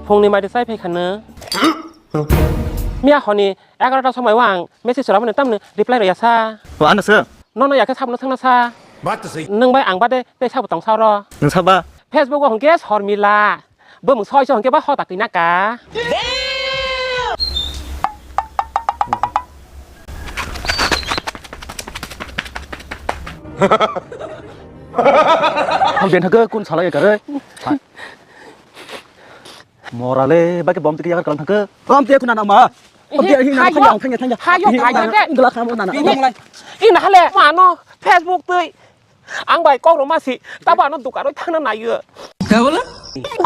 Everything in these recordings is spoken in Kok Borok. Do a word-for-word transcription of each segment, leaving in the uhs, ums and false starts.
Phungni mai de chai phai khano. Miya honi egarota somoi o ang message rwmani tamni reply rwya sa. O ano se. Nono yakhe sabno thangna sa. Baat to sahi. Nwng bai ang bade tei sabo tong sa oro. Nwng saba? Facebook o hwnkhe Sormila. Bumung soi se hwnkhe ba hota kina ka. Ham den hake kun salai kare. Morale, baki bom tiki yakar kalang thangke. Bom tiya kuna nama. Bom tiya hina thangya, thangya, thangya. Hayo, hayo de. Indala kamu nana. Ina hale, mano Facebook tui. Ang bai kok roma si, tabo ano dukaroi thangna nayo.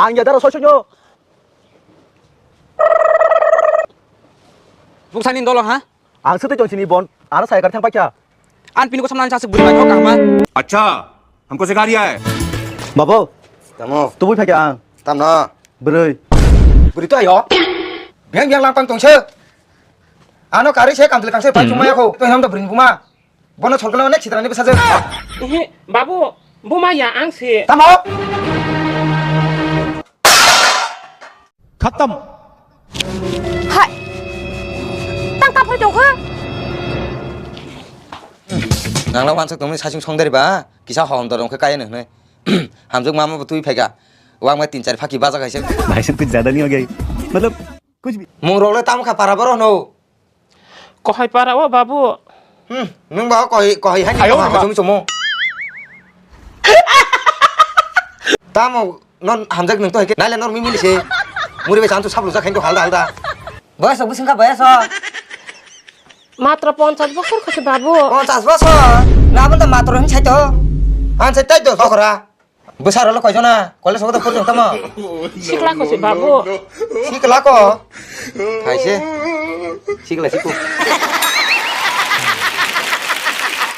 Ang ya daro soisoyo. Buksani dolo ha? Ang sete chonsini bon, aro sai kar thang paikha. An pin ko samna chasuk buri bai kok kahma. अच्छा, हमको सिखा रिया है। Babo, tamo, tubui phai ang. Tamno. Bwrwi. Bwrwi to ayo. Beng beng lang tang tongse. Ano kari se kamtwlwi kangse pai chumaya ko. To ham to bwrwi buma. Bono solkala onek sitrani bwsajwk. Ehe, babu, buma ya ang se. Tamo. खत्म। Hai. Tang ta phai tongkha. Nangla wansuk tongmani sasing songdari ba, kisa hom dorong khe kaya nang nai. Hamjwk mama bo twi phaika. Wang ma tin char phaki baja kaisa. भाई साहब कुछ ज्यादा नहीं हो गया ये? मतलब कुछ भी। Mung rok le tam kha para boro no. Kohai para o babu. Hmm, nung ba kohai, kohai hani. Ayo, ma. Chumi chumo. Tamo non hamjak nung to hai ke. Naile nor mimi se. Muri be chantu sablu jakhain to halda halda. Boyas obo singka boyas o. Matro ponchas bosor khasi babu. Ponchas bosor. Na bol to matro hin sai to. Han sai tai do sokora. Bwsarok le koijona? College o pori tongtamo? Sikla kosi babu. Sikla ko? Thaise. Sikla siku.